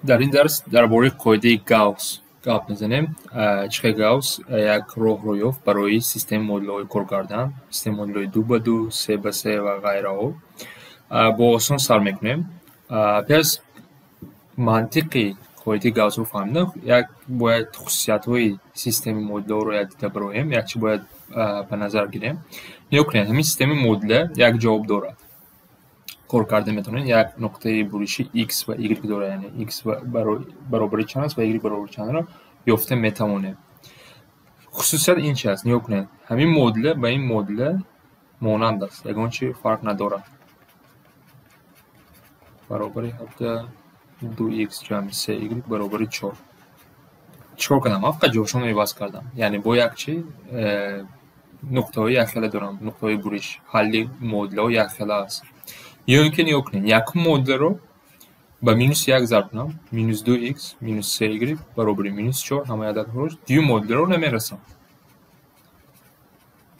Дар ин дарс дар бораи қоидаи Гаусс гап мезанем. Чӣ хел Гаусс як роҳро ёфт барои системаи модулҳои кор кардан, системаи модулҳои 2 ба 2, 3 ба 3 ва ғайраҳо. Бо осон сар мекунем. Пеш аз мантиқи қоидаи Гауссро фаҳмидан, як бояд хусусиятҳои системаи модулҳоро як дида бароем, як чӣ бояд ба назар гирем. Нигоҳ кунед, ҳамин системаи модула як ҷавоб дорад. Кор карда метавонед, як нуқтаи буриши x ва y дорад, яъне x баробари чанд аст ва y баробари чандро ёфта метавонем. Хусусият ин чи аст? Нигоҳ кунед, ҳамин модула ба ин модула монанд аст, ягон чи фарқ надорад. Баробари 17, 2x ҷамъи 3y баробари 4. Чӣ кор кардам? Ман фақат ҷошонро иваз кардам. Яъне бо як чи нуқтаҳои якхела дорам, нуқтаҳои буриш, ҳалли модулаҳо якхела аст. Ё ин ки нигоҳ кунед, якум модуларо ба минуси як зарб кунам, минус 2x минус 3y баробари минус 4, ҳамаи ададҳоро, дуюм модуларо намерасам.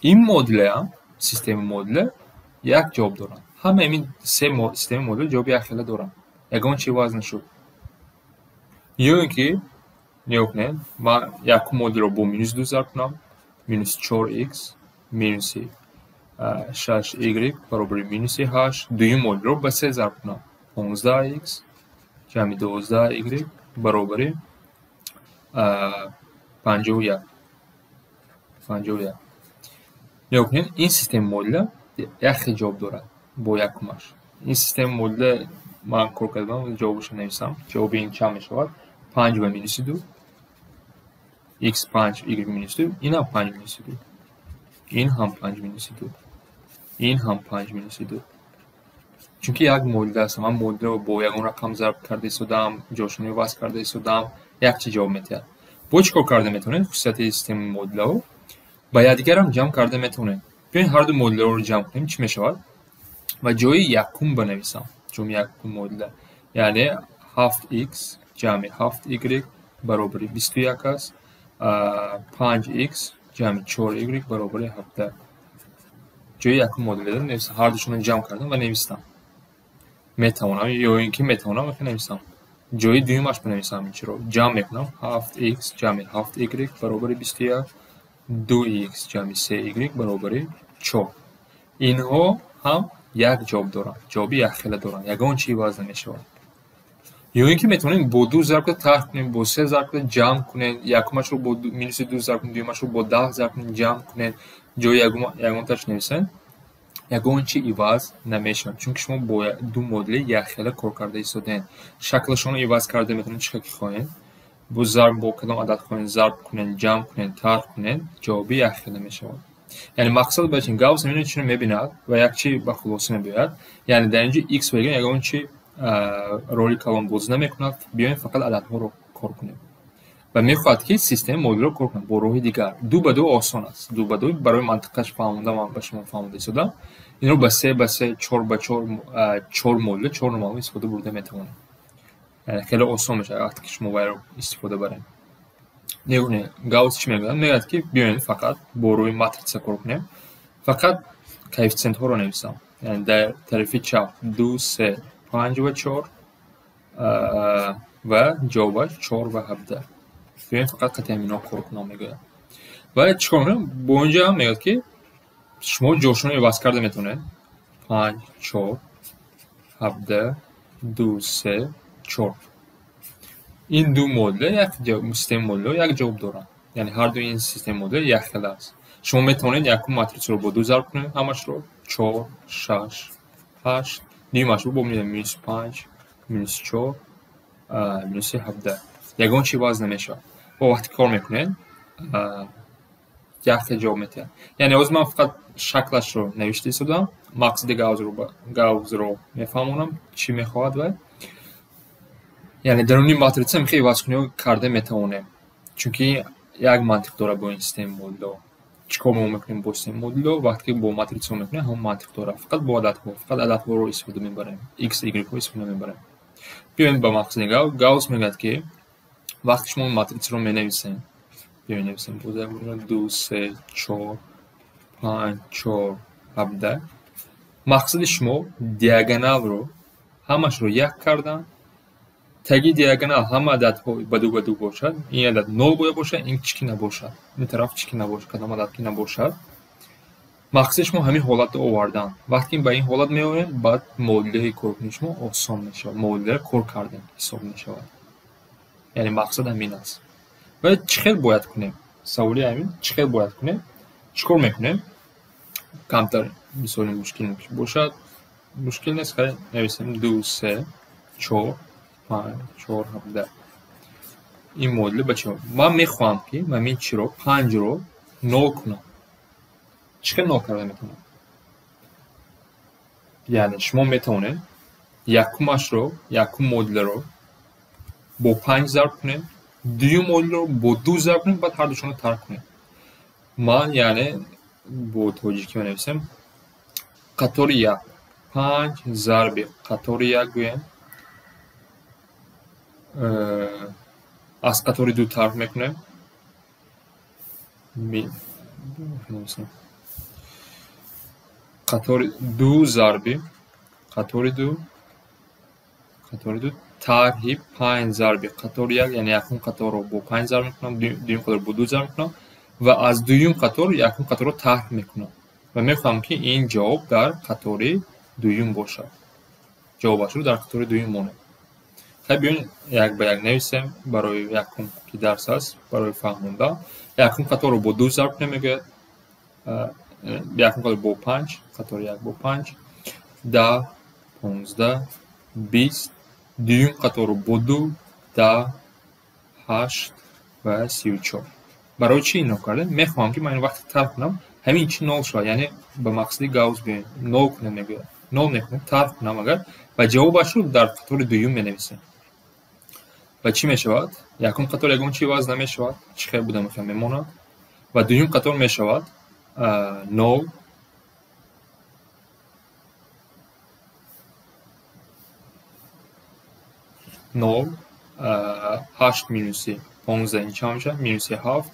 Ин модулаам, системаи модула як ҷавоб доранд. Ҳамаи ин се системаи модула ҷавоби якхела доранд. Ягон чи иваз нашуд. Ё ин ки нигоҳ кунед, ман якум модулро бо минус 2 зарб кунам, минус 4x минуси 6y баробари минуси 8, дуюм модулро ба 3 зарб кунам, 15x ҷамъи 12y баробари 51. 51. Нигоҳ кунед, ин системаи модула як хел ҷавоб дорад бо якумаш. Ин системаи модула ман кор кардам, ҷавобашро нависам. Ҷавоби ин чанд мешавад? 5 ва минуси 2, x 5, y минуси 2, ин ҳам 5 минуси 2, ин ҳам 5 минуси 2, ин ҳам 5 минуси 2. Чунки як модула аст, ман модуларо бо ягон рақам зарб карда истодаам, ҷошонро иваз карда истодаам, як чи ҷавоб медиҳад. Бо чӣ кор карда метавонед? Хусусияти системаи модулаҳо ба якдигарам ҷамъ карда метавонед. Биёед, ҳарду модулаҳоро ҷамъ кунем, чӣ мешавад? Ва ҷои якум банависам, ҷои якум модула, яъне 7x ҷамъи 7y баробари 21 аст, 5x ҷамъи 4y баробари 17. Ҷои якум модуларо нависам, ҳардушонро ҷамъ кардам ва навистам. Метавонам, ё ин ки метавонам нависам. Ҷои дуюмаш банависам, ин чиро ҷамъ мекунам: 7x ҷамъи 7y баробари 21, 2x ҷамъи 3y баробари 4. Инҳо ҳам як ҷавоб доранд, ҷавоби якхела доранд, ягон чи иваз намешавад. Ё ин ки метавонем бо 2 зарб карда тарҳ кунем, бо 3 зарб карда ҷамъ кунем, якумашро бо минуси 2 зарб кунем, дуюмашро бо 10 зарб кунем, ҷамъ кунем, ҷои ягонташ нависем, ягон чи иваз намешавад, чунки шумо бо ду модули якхела кор карда истодаед. Шаклашонро иваз карда метавонед, чӣ хел ки хоҳед, бо зарб бо кадом адад хоҳед зарб кунед, ҷамъ кунед, тарҳ кунед, ҷавоби якхела мешавад. Яъне мақсад ба чи? Гаусс ҳамин чиро мебинад ва як чи ба хулоса мебиёяд, яъне дар инҷо x ва y ягон чи роли калон бозӣ намекунад, биёем, фақат ададҳоро кор кунем. Ва мехоҳад, ки системаи модулро кор кунад бо роҳи дигар. 2 ба 2 осон аст. 2 ба 2 барои мантиқаш фаҳмонда ман ба шумо фаҳмонда истодам. Инро ба 3 ба 3, 4 ба 4, чор модула, чор номаълум истифода бурда метавонем. Яъне хеле осон мешавад, вақте ки шумо вайро истифода барем. Нигоҳ кунед, Гаусс чӣ мегӯяд? Мегӯяд, ки биёед, фақат бо рӯи матрица кор кунем, фақат коэффитсиентҳоро нависам, яъне дар тарафи чап 2, 3, 5 ва 4 ва ҷавобаш 4 ва 17. Биёед, фақат қати ҳаминҳо кор кунам, мегӯяд. Ва чӣ кор мекунем? Бо инҷа ҳам мегӯяд, ки шумо ҷошонро иваз карда метавонед: 5, 4, 17, 2, 3, 4. Ин ду модула як системаи модулаҳо як ҷавоб доранд, яъне ҳарду ин системаи модула якхела аст. Шумо метавонед якум матрицаро бо 2 зарб кунед, ҳамашро: 4, 6, 8, дуюмашро бо минус 5, минус 4, минуси 17. Ягон чи иваз намешавад. Бо вақте кор мекунед, як хел ҷавоб медиҳад. Яъне ҳозир ман фақат шаклашро навишта истодам, мақсади Гаусро мефаҳмонам, чӣ мехоҳад вай. Яъне даруни матрица мехоҳ ивазкуниҳо карда метавонем, чунки як мантиқ дорад бо ин системаи модулҳо. Чӣ кор мо мекунем бо системаи модулҳо? Вақте ки бо матрицаҳо мекунем, ҳамон мантиқ дорад, фақат бо ададҳо, фақат ададҳоро истифода мебарем, x, y-ҳо истифода намебарем. Биёед ба мақсади Гаусс. Гаусс мегӯяд, ки вақте шумо матрицаро менависем, биёед, нависем боз як бор: 2, 3, 4, 5, 4, 17, мақсади шумо диагоналро ҳамашро як кардан. Таги диагонал ҳама ададҳо ба ду ба ду бошад, ин адад нол бояд бошад, ин чӣ ки набошад. Ин тараф чӣ ки набошад, кадом адад ки набошад. Мақсади шумо ҳамин ҳолатро овардан. Вақте ба ин ҳолат меоем, баъд муодилаи коркунии шумо осон мешавад. Муодиларо кор кардан ҳисоб мешавад. Яъне мақсад ҳамин аст. Ва чӣ хел бояд кунем? Саволи ҳамин, чӣ хел бояд кунем? Чӣ кор мекунем? Камтар мисоли мушкил бошад. Мушкил нест, хай нависем 2, 3, 4, 5, 4, 17. Ин муодила ба чӣ? Ман мехоҳам ки ман ин чиро 5-ро нол кунам. Чӣ хел нол карда метавонам? Яъне шумо метавонед якумашро, якум муодиларо бо 5 зарб кунед, дуюм муодиларо бо 2 зарб кунед, баъд ҳар душонро тарк кунед. Ман яъне бо тоҷикӣ менависем қатори 1 5 зарби қатори 1 гӯем, аз қатори 2 тарк мекунем. Қатори 2 зарби қатори 2, қатори 2 тарҳи 5 зарби қатори 1, яъне якум қаторро бо 5 зарб мекунам, дуюм қаторро бо 2 зарб мекунам ва аз дуюм қатор якум қаторро тарҳ мекунам ва мехоҳам ки ин ҷавоб дар қатори дуюм бошад. Ҷавобашро дар қатори дуюм монем. Хай биён як ба як нависем барои якум ки дарс аст, барои фаҳмондан. Якум қаторро бо 2 зарб кунем, мегӯяд. Якум қатор бо 5, қатори 1 бо 5, 10, 15, 20, дуюм қаторро бо 2, 10, 8 ва 34. Барои чӣ ино кардем? Мехоҳам ки ман ин вақте тарҳ кунам, ҳамин чӣ нол шавад, яъне ба мақсади Гаусс биёем, нол кунем мегӯяд. Нол мекунем, тарҳ кунам агар ва ҷавобашро дар қатори дуюм менависем. Ва чӣ мешавад? Якум қатор ягон чӣ иваз намешавад, чӣ хел буда мехоҳам мемонад. Ва дуюм қатор мешавад 0, 0, 8 минуси 15 ин чанд мешавад? Минуси 7,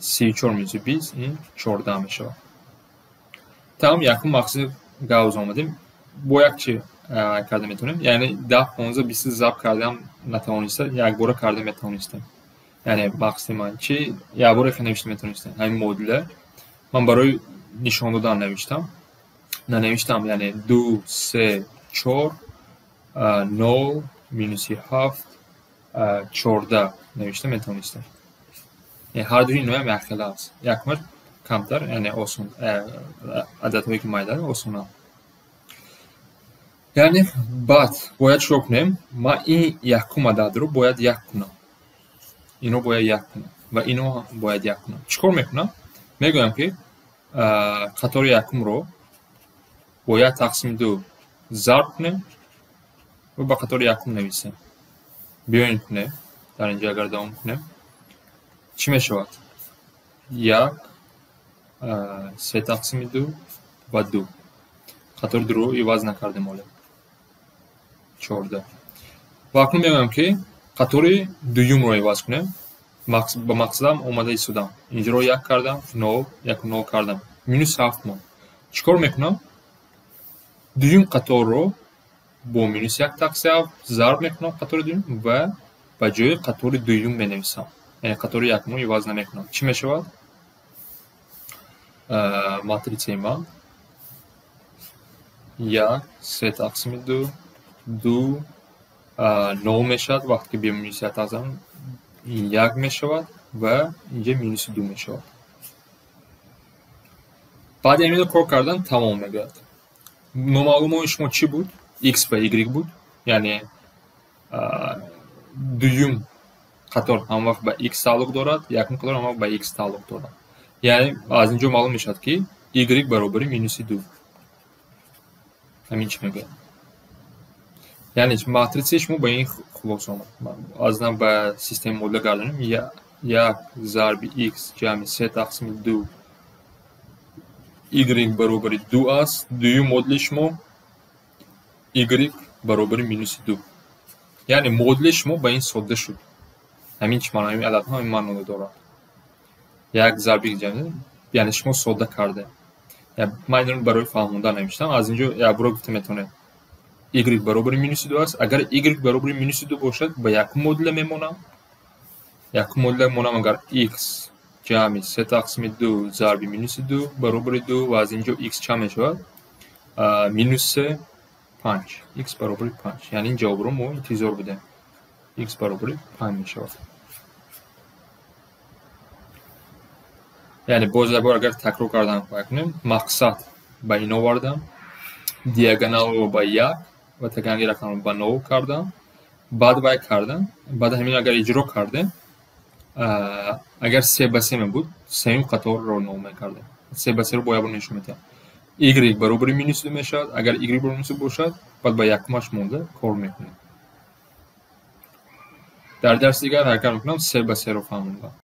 34 минуси 20 ин 14 мешавад. Тамом, якум мақсади Гаусс омадем. Бо як чӣ карда метавонем? Яъне 10, 15, 20 зарб кардам натавониста, якбора карда метавонистем. Яъне мақсади ман чӣ? Якбора хел навишта метавонистем. Ҳамин муодила ман барои нишон додан навиштам. Нанавиштам, яъне 2, 3, 4, 0, минуси 7, 14 навишта метавонистем. Яъне ҳар дуи инҳоям якхела аст. Якумаш камтар, яъне осон, ададҳое ки майда осонанд. Яъне баъд бояд чӣ кор кунем? Ман ин якум ададро бояд як кунам. Инро бояд як кунам ва инро бояд як кунам. Чӣ кор мекунам? Мегӯям ки қатори якумро бо 1 тақсими 2 зарб кунем ва ба қатори якум нависем. Биёем кунем, дар инҷо агар давом кунем, чӣ мешавад? 1, 3 тақсими 2 ва 2. Қатори 2-ро иваз накардем ҳоло. 14. Ва акнун мегӯям ки қатори дуюмро иваз кунем. Ба мақсадам омада истодам. Инҷоро 1 кардам, 0, 1 0 кардам. Минус 7 монд. Чӣ кор мекунам? Дуюм қаторро бо минус 1 тақсим 7 зарб мекунам қатори дуюм ва ба ҷои қатори дуюм менависам. Яъне қатори якумро иваз намекунам. Чӣ мешавад? Матритсаи ман 1, 3 тақсими 2, 2, 0 мешавад. Вақте ки бе минус 1 тақсим 1 мешавад ва инҷа минуси 2 мешавад. Баъди ҳаминро кор кардан тамом мегӯяд. Номаълумои шумо чӣ буд? X ва Y буд. Яъне дуюм қатор ҳамвақт ба X тааллуқ дорад, якум қатор ҳамвақт ба X тааллуқ дорад. Яъне аз инҷо маълум мешавад ки Y баробари минуси 2. Ҳамин чӣ мегӯяд? Яъне матритсаи шумо ба ин хулоса омад. Аз нав ба системаи муодила гардонем. 1 зарби X ҷамъи 3 тақсими 2 Y баробари 2 аст. Дуюм муодилаи шумо Y баробари минуси 2. Яъне муодилаи шумо ба ин содда шуд. Ҳамин чӣ маъно? Ҳамин ададҳо ҳамин маъноро дорад. 1 зарби X ҷамъи, яъне шумо содда карде. Ман инро барои фаҳмондан навиштам. Аз инҷо якбора гуфта метавонед. Y баробари минуси 2 аст. Агар Y баробари минуси 2 бошад, ба якум модуля мемонам. Якум модуля монам, агар x ҷамъи се тақсими 2 зарби минуси 2 баробари 2, ва аз ин ҷо x чанд мешавад? Минус се, панҷ. X баробари панҷ. Яъне ин ҷавобро мо интизор будем. X баробари панҷ мешавад. Яъне боз як бор агар такрор кардан кунем, мақсад ба ин овардам, диагоналро ба як ва таганги рақамро ба нол кардам, баъд вай кардам, баъд ҳамин агар иҷро кардем, агар се ба се мебуд, сеюм қаторро нол мекардем. Се ба серо бо як бор нишон медиҳам. Y баробари минус 2 мешавад. Агар Y баробари минус 2 бошад, баъд ба якумаш монда кор мекунем. Дар дарси дигар ҳаракат мекунам се ба серо фаҳмондам.